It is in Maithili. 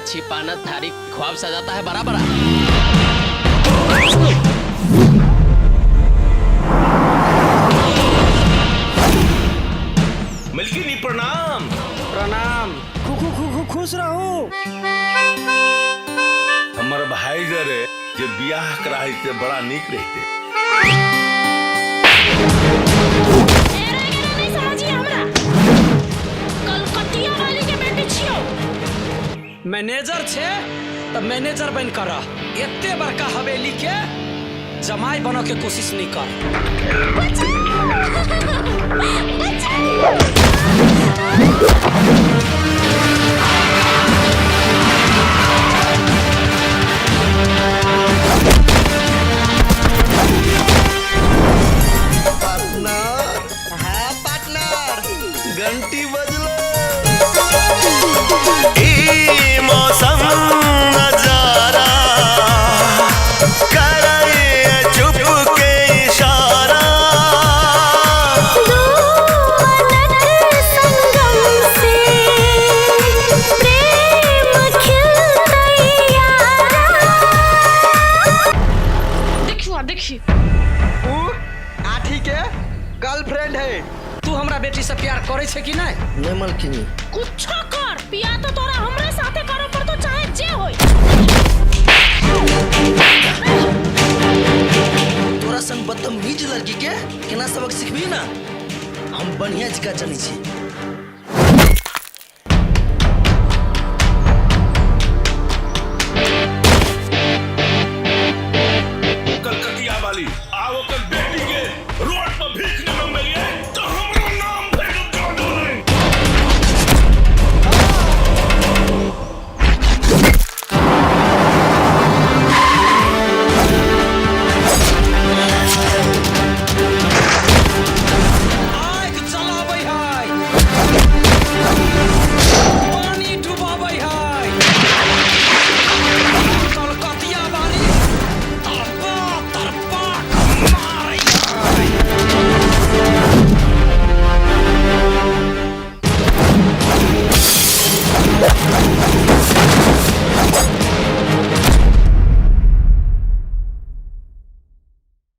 छिपाना थारी, ख्वाब सजाता है बड़ा बड़ा। मलकिनी प्रणाम। प्रणाम। खु खु खु खु खुश रहू। हमर भाई जरे जे बियाह कराई से बड़ा नीक रहते। एरा गेरा नहीं समझी हमरा, कलकतिया वाली के बेटी छियो। मैनेजर छे त मैनेजर बन कर रह, एते बड़का हवेली के जमाई बनो के कोशिश नहीं कर। पार्टनर, हाँ पार्टनर, घंटी बजलो। ई मौसम नजारा करे चुप के इशारा। दो मनक संगम से प्रेम खिलतै यारा। देखियो देखियो, ऊ आठी के गर्लफ्रेंड है। तू हमरा बेटी से प्यार करे छे कि नहीं? नहीं मलकिनी। कुछो कर, पिया तो तोरा हमरे साथे करे पड़तो, चाहे जे होई। तोरा सन बदतमीज लड़की के केना सबक सिखबी ना, हम बढ़िया जकाँ जनै छी।